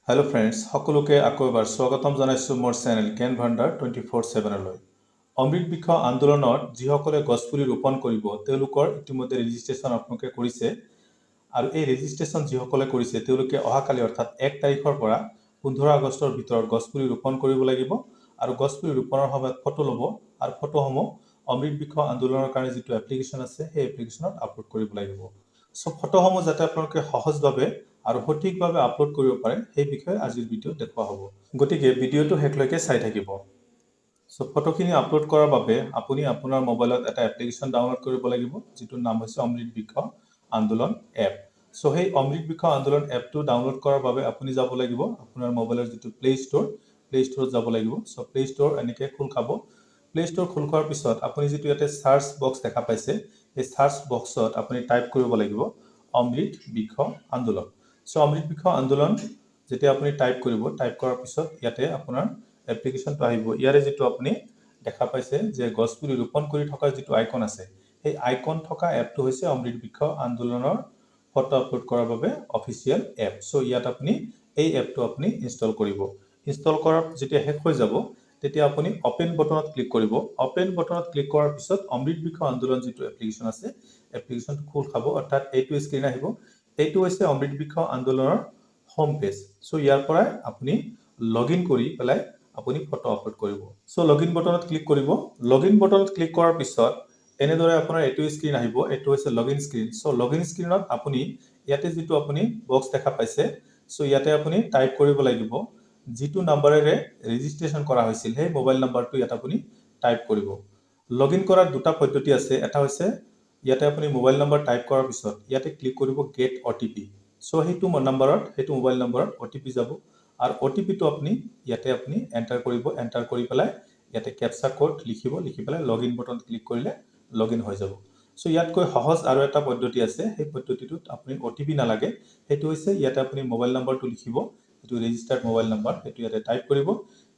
Hello' friends, সকলোকে আকৌ এবাৰ স্বাগতম জনাইছোঁ মোৰ চেনেল জ্ঞান ভাণ্ডাৰ 24/7লৈ। অমৃত বৃক্ষ আন্দোলনত যিসকলে গছপুলি ৰোপণ কৰিব, তেওঁলোকৰ ইতিমধ্যে ৰেজিষ্ট্ৰেশ্যন আপোনালোকে কৰিছে আৰু এই ৰেজিষ্ট্ৰেশ্যন যিসকলে কৰিছে, তেওঁলোকে অহাকালি অৰ্থাৎ 1 তাৰিখৰ পৰা 15 আগষ্টৰ ভিতৰত গছপুলি ৰোপণ কৰিব লাগিব আৰু গছপুলি ৰোপণৰ সময়ত ফটো ল'ব আৰু ফটোসমূহ অমৃত বৃক্ষ আন্দোলনৰ কাৰণে যিটো এপ্লিকেশ্যন আছে, সেই এপ্লিকেশ্যনত আপলোড কৰিব লাগিব। চ' ফটোসমূহ যাতে আপোনালোকে সহজভাৱে আৰু সঠিকভাৱে আপলোড কৰিব পাৰে, সেই বিষয়ে আজিৰ ভিডিঅ'ত দেখুওৱা হ'ব। গতিকে ভিডিঅ'টো শেষলৈকে চাই থাকিব। চ' ফটোখিনি আপলোড কৰাৰ বাবে আপুনি আপোনাৰ মোবাইলত এটা এপ্লিকেশ্যন ডাউনলোড কৰিব লাগিব, যিটোৰ নাম হৈছে অমৃত বৃক্ষ আন্দোলন এপ। চ' সেই অমৃত বৃক্ষ আন্দোলন এপটো ডাউনলোড কৰাৰ বাবে আপুনি যাব লাগিব আপোনাৰ মোবাইলৰ যিটো প্লে ষ্ট'ৰ, প্লে ষ্ট'ৰত যাব লাগিব। চ' প্লে ষ্ট'ৰ এনেকৈ খোল খাব। প্লে ষ্ট'ৰ খোল খোৱাৰ পিছত আপুনি যিটো ইয়াতে চাৰ্চ বক্স দেখা পাইছে, সেই চাৰ্চ বক্সত আপুনি টাইপ কৰিব লাগিব অমৃত বৃক্ষ আন্দোলন। চ' অমৃত বৃক্ষ আন্দোলন যেতিয়া আপুনি টাইপ কৰিব, টাইপ কৰাৰ পিছত ইয়াতে আপোনাৰ এপ্লিকেশ্যনটো আহিব। ইয়াৰে যিটো আপুনি দেখা পাইছে যে গছপুলি ৰোপণ কৰি থকা যিটো আইকন আছে, সেই আইকন থকা এপটো হৈছে অমৃত বৃক্ষ আন্দোলনৰ ফটো আপলোড কৰাৰ বাবে অফিচিয়েল এপ। চ' ইয়াত আপুনি এই এপটো আপুনি ইনষ্টল কৰিব। ইনষ্টল কৰাৰ যেতিয়া শেষ হৈ যাব, তেতিয়া আপুনি অ'পেন বটনত ক্লিক কৰিব। অ'পেন বটনত ক্লিক কৰাৰ পিছত অমৃত বৃক্ষ আন্দোলন যিটো এপ্লিকেশ্যন আছে, এপ্লিকেশ্যনটো খোল খাব, অৰ্থাৎ এইটো স্ক্ৰীণ আহিব। এইটো হৈছে অমৃত বৃক্ষ আন্দোলনৰ হোম পেজ। চ' ইয়াৰ পৰাই আপুনি লগ ইন কৰি পেলাই আপুনি ফটো আপলোড কৰিব। চ' লগ ইন বটনত ক্লিক কৰিব। লগ ইন বটনত ক্লিক কৰাৰ পিছত এনেদৰে আপোনাৰ এইটো স্ক্ৰীণ আহিব। এইটো হৈছে log in screen. So' log in স্ক্ৰীণত আপুনি ইয়াতে যিটো আপুনি বক্স দেখা পাইছে, চ' ইয়াতে আপুনি টাইপ কৰিব লাগিব যিটো নাম্বাৰেৰে ৰেজিষ্ট্ৰেশ্যন কৰা হৈছিল, সেই মোবাইল নাম্বাৰটো ইয়াত আপুনি টাইপ কৰিব। লগ ইন কৰাৰ দুটা পদ্ধতি আছে। এটা হৈছে ইয়াতে আপুনি মোবাইল নম্বৰ টাইপ কৰাৰ পিছত ইয়াতে ক্লিক কৰিব গেট অ'টিপি। চ' সেইটো নাম্বাৰত, সেইটো মোবাইল নম্বৰত অ'টিপি যাব আৰু অ'টিপিটো আপুনি ইয়াতে আপুনি এণ্টাৰ কৰিব। এণ্টাৰ কৰি পেলাই ইয়াতে কেপচা ক'ড লিখিব। লিখি পেলাই লগ ইন বটনত ক্লিক কৰিলে লগ ইন হৈ যাব। চ' ইয়াতকৈ সহজ আৰু এটা পদ্ধতি আছে। সেই পদ্ধতিটোত আপুনি অ'টিপি নালাগে। সেইটো হৈছে ইয়াতে আপুনি মোবাইল নম্বৰটো লিখিব, যিটো ৰেজিষ্টাৰ্ড মোবাইল নম্বৰ, সেইটো ইয়াতে টাইপ কৰিব।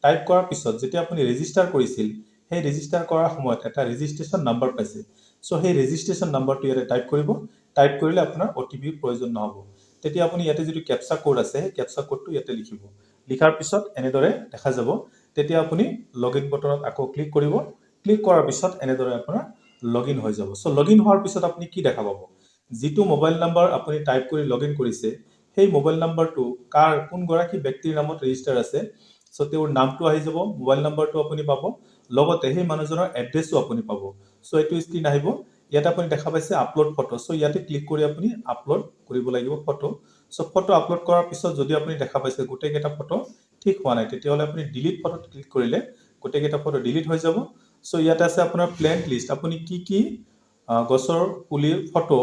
টাইপ কৰাৰ পিছত যেতিয়া আপুনি ৰেজিষ্টাৰ কৰিছিল, সেই ৰেজিষ্টাৰ কৰাৰ সময়ত এটা ৰেজিষ্ট্ৰেশ্যন নাম্বাৰ পাইছে। চ' সেই ৰেজিষ্ট্ৰেশ্যন নাম্বাৰটো ইয়াতে টাইপ কৰিব। টাইপ কৰিলে আপোনাৰ অ'টিপিৰ প্ৰয়োজন নহ'ব। তেতিয়া আপুনি ইয়াতে যিটো কেপচা ক'ড আছে, সেই কেপচা ক'ডটো ইয়াতে লিখিব। লিখাৰ পিছত এনেদৰে দেখা যাব। তেতিয়া আপুনি লগ ইন বটনত আকৌ ক্লিক কৰিব। ক্লিক কৰাৰ পিছত এনেদৰে আপোনাৰ লগ ইন হৈ যাব। চ' লগ ইন হোৱাৰ পিছত আপুনি কি দেখা পাব? যিটো মোবাইল নাম্বাৰ আপুনি টাইপ কৰি লগ ইন কৰিছে, সেই মোবাইল নাম্বাৰটো কাৰ, কোনগৰাকী ব্যক্তিৰ নামত ৰেজিষ্টাৰ আছে, চ' তেওঁৰ নামটো আহি যাব, মোবাইল নাম্বাৰটো আপুনি পাব, লগতে সেই মানুহজনৰ এড্ৰেছো আপুনি পাব। চ' এইটো স্ক্ৰীণ আহিব। ইয়াতে আপুনি দেখা পাইছে আপলোড ফটো। চ' ইয়াতে ক্লিক কৰি আপুনি আপলোড কৰিব লাগিব ফটো। চ' ফটো আপলোড কৰাৰ পিছত যদি আপুনি দেখা পাইছে গোটেইকেইটা ফটো ঠিক হোৱা নাই, তেতিয়াহ'লে আপুনি ডিলিট ফটোত ক্লিক কৰিলে গোটেইকেইটা ফটো ডিলিট হৈ যাব। চ' ইয়াতে আছে আপোনাৰ প্লেণ্ট লিষ্ট। আপুনি কি কি গছৰ পুলিৰ ফটো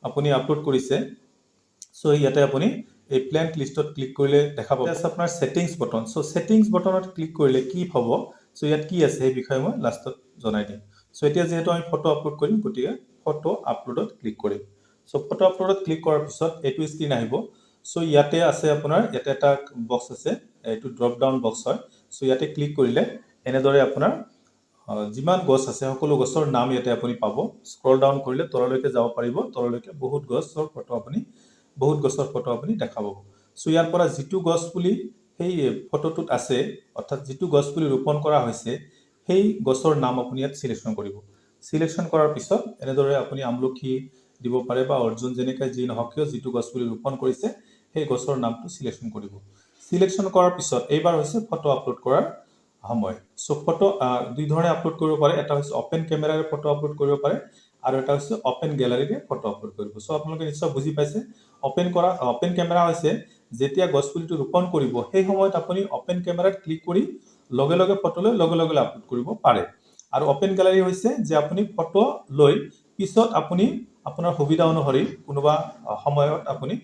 আপুনি আপলোড কৰিছে, চ' ইয়াতে আপুনি এই প্লেণ্ট লিষ্টত ক্লিক কৰিলে দেখা পাব। আছে আপোনাৰ ছেটিংছ বটন। চ' ছেটিংছ বটনত ক্লিক কৰিলে কি হ'ব, চ' ইয়াত কি আছে, সেই বিষয়ে মই লাষ্টত জনাই দিম। চ' এতিয়া যিহেতু আমি ফটো আপলোড কৰিম, গতিকে ফটো আপলোডত ক্লিক কৰিম। চ' ফটো আপলোডত ক্লিক কৰাৰ পিছত এইটো স্ক্ৰীণ আহিব। চ' ইয়াতে আছে আপোনাৰ, ইয়াতে এটা বক্স আছে, এইটো ড্ৰপ ডাউন বক্স হয়। চ' ইয়াতে ক্লিক কৰিলে এনেদৰে আপোনাৰ যিমান গছ আছে, সকলো গছৰ নাম ইয়াতে আপুনি পাব। স্ক্ৰল ডাউন কৰিলে তললৈকে যাব পাৰিব। তললৈকে বহুত গছৰ ফটো আপুনি দেখা পাব। চ' ইয়াৰ পৰা যিটো গছ পুলি সেই ফটোটোত আছে, অৰ্থাৎ যিটো গছ পুলি ৰোপণ কৰা হৈছে, সেই গছৰ নাম আপুনি ইয়াত চিলেকশ্যন কৰিব। চিলেকশ্যন কৰাৰ পিছত এনেদৰে আপুনি আমলখি দিব পাৰে বা অৰ্জুন, যেনেকৈ যি নহওক কিয়, যিটো গছ পুলি ৰোপণ কৰিছে, সেই গছৰ নামটো চিলেকশ্যন কৰিব। চিলেকশ্যন কৰাৰ পিছত এইবাৰ হৈছে ফটো আপলোড কৰাৰ সময়। চ' ফটো দুই ধৰণে আপলোড কৰিব পাৰে। এটা হৈছে অ'পেন কেমেৰাৰে ফটো আপলোড কৰিব পাৰে আৰু এটা হৈছে অ'পেন গেলাৰীৰে ফটো আপলোড কৰিব। চ' আপোনালোকে নিশ্চয় বুজি পাইছে। অ'পেন কেমেৰা হৈছে যেতিয়া গছপুলিটো ৰোপণ কৰিব, সেই সময়ত আপুনি অ'পেন কেমেৰাত ক্লিক কৰি লগে লগে ফটো লৈ লগে লগে আপলোড কৰিব পাৰে। আৰু অ'পেন গেলাৰী হৈছে যে আপুনি ফটো লৈ পিছত আপুনি আপোনাৰ সুবিধা অনুসৰি কোনোবা সময়ত আপুনি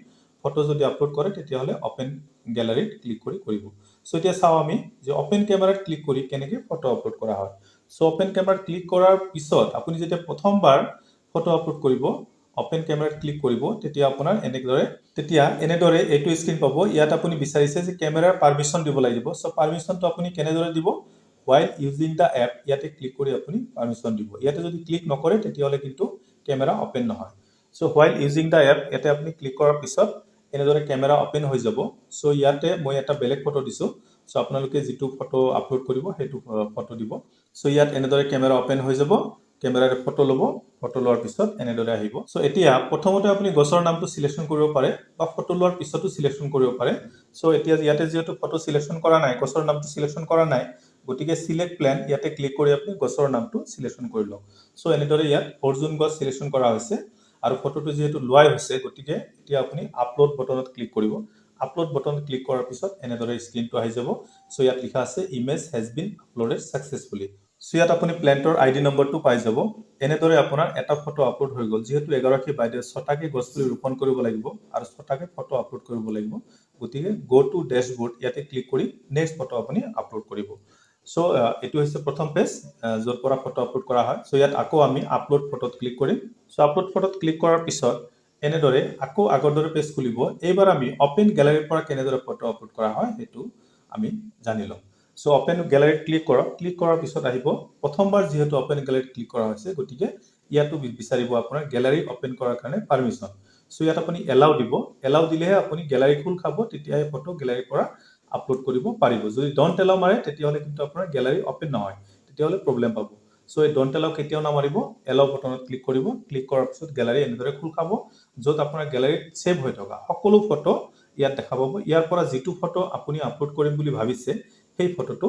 ফটো যদি আপলোড কৰে, তেতিয়াহ'লে অ'পেন গেলাৰীত ক্লিক কৰি কৰিব। চ' এতিয়া চাওঁ আমি যে অ'পেন কেমেৰাত ক্লিক কৰি কেনেকৈ ফটো আপলোড কৰা হয়। চ' অ'পেন কেমেৰাত ক্লিক কৰাৰ পিছত আপুনি যেতিয়া প্ৰথমবাৰ ফটো আপলোড কৰিব, অ'পেন কেমেৰাত ক্লিক কৰিব, তেতিয়া আপোনাৰ এনেদৰে এইটো স্ক্ৰীণ পাব। ইয়াত আপুনি বিচাৰিছে যে কেমেৰাৰ পাৰ্মিশ্যন দিব লাগিব। চ' পাৰ্মিশ্যনটো আপুনি কেনেদৰে দিব? হোৱাইল ইউজিং the app, ইয়াতে ক্লিক কৰি আপুনি পাৰ্মিশ্যন দিব। ইয়াতে যদি ক্লিক নকৰে, তেতিয়াহ'লে কিন্তু কেমেৰা অ'পেন নহয়। চ' হোৱাইল ইউজিং the app, ইয়াতে আপুনি ক্লিক কৰাৰ পিছত এনেদৰে কেমেৰা অ'পেন হৈ যাব। চ' ইয়াতে মই এটা বেলেগ ফটো দিছোঁ। চ' আপোনালোকে যিটো ফটো আপলোড কৰিব, সেইটো ফটো দিব। চ' ইয়াত এনেদৰে কেমেৰা অ'পেন হৈ যাব। কেমেৰাৰে ফটো ল'ব। ফটো লোৱাৰ পিছত এনেদৰে আহিব। চ' এতিয়া প্ৰথমতে আপুনি গছৰ নামটো চিলেকশ্যন কৰিব পাৰে বা ফটো লোৱাৰ পিছতো চিলেকশ্যন কৰিব পাৰে। চ' এতিয়া ইয়াতে যিহেতু ফটো চিলেকশ্যন কৰা নাই, গছৰ নামটো চিলেকশ্যন কৰা নাই, গতিকে চিলেক্ট প্লেণ্ট ইয়াতে ক্লিক কৰি আপুনি গছৰ নামটো চিলেকশ্যন কৰি লওক। চ' এনেদৰে ইয়াত অৰ্জুন গছ চিলেকশ্যন কৰা হৈছে আৰু ফটোটো যিহেতু লোৱাই হৈছে, গতিকে এতিয়া আপুনি আপলোড বটনত ক্লিক কৰিব। আপলোড বটনত ক্লিক কৰাৰ পিছত এনেদৰে স্ক্ৰীনটো আহি যাব। চ' ইয়াত লিখা আছে, "Image has been uploaded successfully." চ' ইয়াত আপুনি প্লেণ্টৰ আই ডি নম্বৰটো পাই যাব। এনেদৰে আপোনাৰ এটা ফটো আপলোড হৈ গ'ল। যিহেতু এগৰাকী বাইদেৱে ছটাকে গছপুলি ৰোপণ কৰিব লাগিব আৰু ছটাকে ফটো আপলোড কৰিব লাগিব, গতিকে গ' টু ডেছবৰ্ড ইয়াতে ক্লিক কৰি নেক্সট ফটো আপুনি আপলোড কৰিব। চ' এইটো হৈছে প্ৰথম পেজ, য'ৰ পৰা ফটো আপলোড কৰা হয়। চ' ইয়াত আকৌ আমি আপলোড ফটোত ক্লিক কৰিম। চ' আপলোড ফটোত ক্লিক কৰাৰ পিছত এনেদৰে আকৌ আগৰ দৰে পেজ খুলিব। এইবাৰ আমি অপেন গেলাৰীৰ পৰা কেনেদৰে ফটো আপলোড কৰা হয়, সেইটো আমি জানি ল'ম। চ' অপেন গেলাৰীত ক্লিক কৰক। ক্লিক কৰাৰ পিছত আহিব, প্ৰথমবাৰ যিহেতু অপেন গেলাৰীত ক্লিক কৰা হৈছে, গতিকে ইয়াতো বিচাৰিব আপোনাৰ গেলাৰী অপেন কৰাৰ কাৰণে পাৰ্মিশ্যন। চ' ইয়াত আপুনি এলাউ দিব। এলাউ দিলেহে আপুনি গেলাৰী খোল খাব, তেতিয়াহে ফটো গেলাৰীৰ পৰা আপলোড কৰিব পাৰিব। যদি don't allow মাৰে, তেতিয়াহ'লে কিন্তু আপোনাৰ গেলাৰী অপেন নহয়, তেতিয়াহ'লে প্ৰব্লেম পাব। চ' এই don't allow কেতিয়াও নামাৰিব। এলাউ বটনত ক্লিক কৰিব। ক্লিক কৰাৰ পিছত গেলাৰী এনেদৰে খোল খাব, য'ত আপোনাৰ গেলাৰীত ছেভ হৈ থকা সকলো ফটো ইয়াত দেখা পাব। ইয়াৰ পৰা যিটো ফটো আপুনি আপলোড কৰিম বুলি ভাবিছে, সেই ফটোটো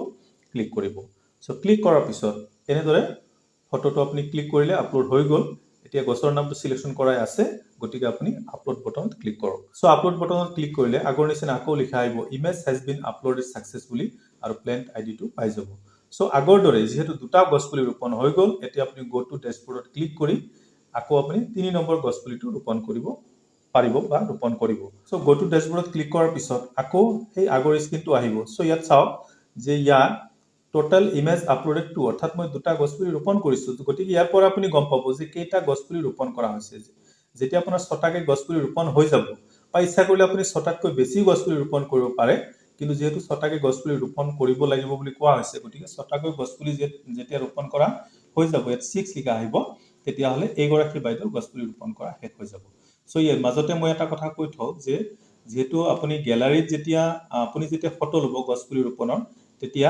ক্লিক কৰিব। চ' ক্লিক কৰাৰ পিছত এনেদৰে ফটোটো আপুনি ক্লিক কৰিলে আপলোড হৈ গ'ল। এতিয়া গছৰ নামটো চিলেকশ্যন কৰাই আছে, গতিকে আপুনি আপলোড বটনত ক্লিক কৰক। চ' আপলোড বটনত ক্লিক কৰিলে আগৰ নিচিনা আকৌ লিখা আহিব, "Image has been uploaded successfully" আৰু প্লেণ্ট আই ডিটো পাই যাব। চ' আগৰ দৰে যিহেতু দুটা গছপুলি ৰোপণ হৈ গ'ল, এতিয়া আপুনি গ' টু ডেছবৰ্ডত ক্লিক কৰি আকৌ আপুনি 3 নম্বৰ গছপুলিটো ৰোপণ কৰিব পাৰিব বা ৰোপণ কৰিব। চ' গ' টু ডেছবৰ্ডত ক্লিক কৰাৰ পিছত আকৌ সেই আগৰ স্ক্ৰীনটো আহিব। চ' ইয়াত চাওক যে ইয়াত টোটেল ইমেজ আপলোডেড টু, অৰ্থাৎ মই দুটা গছপুলি ৰোপণ কৰিছোঁ। গতিকে ইয়াৰ পৰা আপুনি গম পাব যে কেইটা গছপুলি ৰোপণ কৰা হৈছে। যেতিয়া আপোনাৰ ছটাকে গছপুলি ৰোপণ হৈ যাব, বা ইচ্ছা কৰিলে আপুনি ছটাতকৈ বেছি গছপুলি ৰোপণ কৰিব পাৰে, কিন্তু যিহেতু ছটাকে গছপুলি ৰোপণ কৰিব লাগিব বুলি কোৱা হৈছে, গতিকে ছটাকৈ গছপুলি যেতিয়া ৰোপণ কৰা হৈ যাব, ইয়াত 6 লিখা আহিব, তেতিয়াহ'লে এইগৰাকী বাইদেউ গছপুলি ৰোপণ কৰা শেষ হৈ যাব। চ' ইয়াৰ মাজতে মই এটা কথা কৈ থওঁ যে যিহেতু আপুনি গেলাৰীত যেতিয়া ফটো ল'ব গছপুলি ৰোপণৰ, তেতিয়া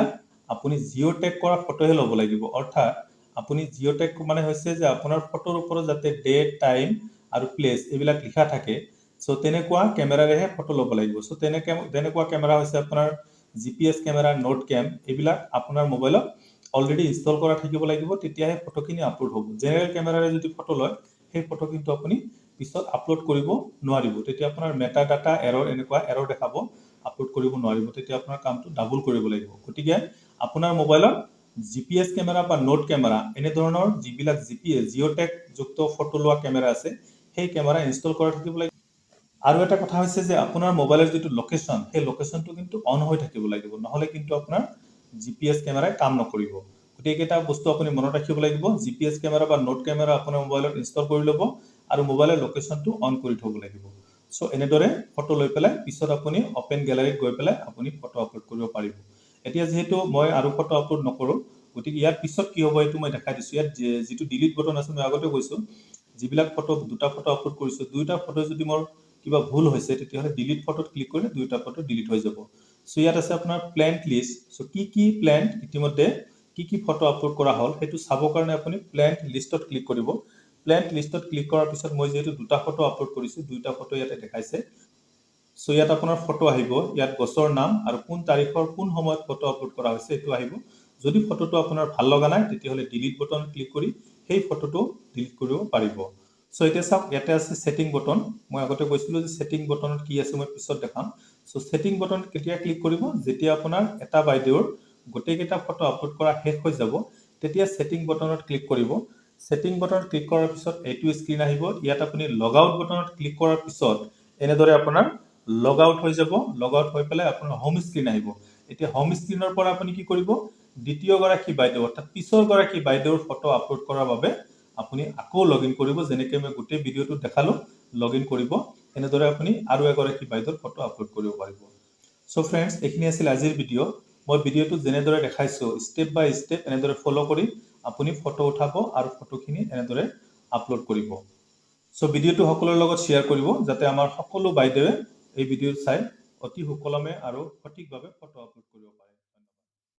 আপুনি জিঅ' টেগ কৰা ফটোহে ল'ব লাগিব। অৰ্থাৎ আপুনি জিঅ' টেগ মানে হৈছে যে আপোনাৰ ফটোৰ ওপৰত যাতে ডেট, টাইম আৰু প্লেচ এইবিলাক লিখা থাকে। চ' তেনেকুৱা কেমেৰাৰেহে ফটো ল'ব লাগিব। চ' তেনেকুৱা কেমেৰা হৈছে আপোনাৰ জিপিএছ কেমেৰা, নোট কেম, এইবিলাক আপোনাৰ মোবাইলত অলৰেডি ইনষ্টল কৰা থাকিব লাগিব, তেতিয়াহে ফটোখিনি আপলোড হ'ব। জেনেৰেল কেমেৰাৰে যদি ফটো লয়, সেই ফটো কিন্তু আপুনি পিছত আপলোড কৰিব নোৱাৰিব। তেতিয়া আপোনাৰ মেটা ডাটা এৰৰ, এনেকুৱা এৰৰ দেখাব, আপলোড কৰিব নোৱাৰিব। তেতিয়া আপোনাৰ কামটো ডাবল কৰিব লাগিব। গতিকে আপোনাৰ মোবাইলত জিপিএছ কেমেৰা বা নোট কেমেৰা, এনেধৰণৰ যিবিলাক জিপিএছ জিঅ' টেগযুক্ত ফটো লোৱা কেমেৰা আছে, সেই কেমেৰা ইনষ্টল কৰা থাকিব লাগিব। আৰু এটা কথা হৈছে যে আপোনাৰ মোবাইলৰ যিটো লোকেশ্যন, সেই লোকেশ্যনটো কিন্তু অন হৈ থাকিব লাগিব। নহ'লে কিন্তু আপোনাৰ জিপিএছ কেমেৰাই কাম নকৰিব। গতিকে এইকেইটা বস্তু আপুনি মনত ৰাখিব লাগিব। জিপিএছ কেমেৰা বা নোট কেমেৰা আপোনাৰ মোবাইলত ইনষ্টল কৰি ল'ব আৰু মোবাইলৰ লোকেশ্যনটো অন কৰি থ'ব লাগিব। চ' এনেদৰে ফটো লৈ পেলাই পিছত আপুনি অ'পেন গেলাৰীত গৈ পেলাই আপুনি ফটো আপলোড কৰিব পাৰিব। এতিয়া যিহেতু মই আৰু ফটো আপলোড নকৰোঁ, গতিকে ইয়াৰ পিছত কি হ'ব, এইটো মই দেখাই দিছোঁ। ইয়াত যিটো ডিলিট বটন আছে, মই আগতে কৈছোঁ, যিবিলাক ফটো, দুটা ফটো আপলোড কৰিছোঁ, দুয়োটা ফটো যদি মোৰ কিবা ভুল হৈছে, তেতিয়াহ'লে ডিলিট ফটোত ক্লিক কৰিলে দুয়োটা ফটো ডিলিট হৈ যাব। চ' ইয়াত আছে আপোনাৰ প্লেণ্ট লিষ্ট। চ' কি কি প্লেণ্ট ইতিমধ্যে কি কি ফটো আপলোড কৰা হ'ল, সেইটো চাবৰ কাৰণে আপুনি প্লেণ্ট লিষ্টত ক্লিক কৰিব। প্লেণ্ট লিষ্টত ক্লিক কৰাৰ পিছত মই যিহেতু দুটা ফটো আপলোড কৰিছোঁ, দুয়োটা ফটো ইয়াতে দেখাইছে। চ' ইয়াত আপোনাৰ ফটো আহিব, ইয়াত গছৰ নাম আৰু কোন তাৰিখৰ কোন সময়ত ফটো আপলোড কৰা হৈছে, এইটো আহিব। যদি ফটোটো আপোনাৰ ভাল লগা নাই, তেতিয়াহ'লে ডিলিট বটন ক্লিক কৰি সেই ফটোটো ডিলিট কৰিব পাৰিব। চ' এতিয়া চাওক, ইয়াতে আছে ছেটিং বটন। মই আগতে কৈছিলোঁ যে ছেটিং বটনত কি আছে, মই পিছত দেখাম। চ' ছেটিং বটন কেতিয়া ক্লিক কৰিব? যেতিয়া আপোনাৰ এটা বাইদেউৰ গোটেইকেইটা ফটো আপলোড কৰা শেষ হৈ যাব, তেতিয়া ছেটিং বটনত ক্লিক কৰিব। ছেটিং বটনত ক্লিক কৰাৰ পিছত এইটো স্ক্ৰীন আহিব। ইয়াত আপুনি লগ আউট বটনত ক্লিক কৰাৰ পিছত এনেদৰে আপোনাৰ লগ আউট হৈ যাব। লগ আউট হৈ পেলাই আপোনাৰ হোম স্ক্ৰীন আহিব। এতিয়া হোম স্ক্ৰীনৰ পৰা আপুনি কি কৰিব? দ্বিতীয়গৰাকী বাইদেউ, অৰ্থাৎ পিছৰগৰাকী বাইদেউৰ ফটো আপলোড কৰাৰ বাবে আপুনি আকৌ লগ ইন কৰিব। যেনেকৈ মই গোটেই ভিডিঅ'টোত দেখালোঁ, লগ ইন কৰিব। এনেদৰে আপুনি আৰু এগৰাকী বাইদেউৰ ফটো আপলোড কৰিব পাৰিব। চ' ফ্ৰেণ্ডছ, এইখিনি আছিল আজিৰ ভিডিঅ'। মই ভিডিঅ'টোত যেনেদৰে দেখাইছোঁ, ষ্টেপ বাই ষ্টেপ এনেদৰে ফ'ল' কৰি আপুনি ফটো উঠাব আৰু ফটোখিনি এনেদৰে আপলোড কৰিব। চ' ভিডিঅ'টো সকলোৰে লগত শ্বেয়াৰ কৰিব, যাতে আমাৰ সকলো বাইদেৱে এই ভিডিঅ' চাই অতি সুকলমে আৰু সঠিকভাৱে ফটো আপলোড কৰিব পাৰে। ধন্যবাদ।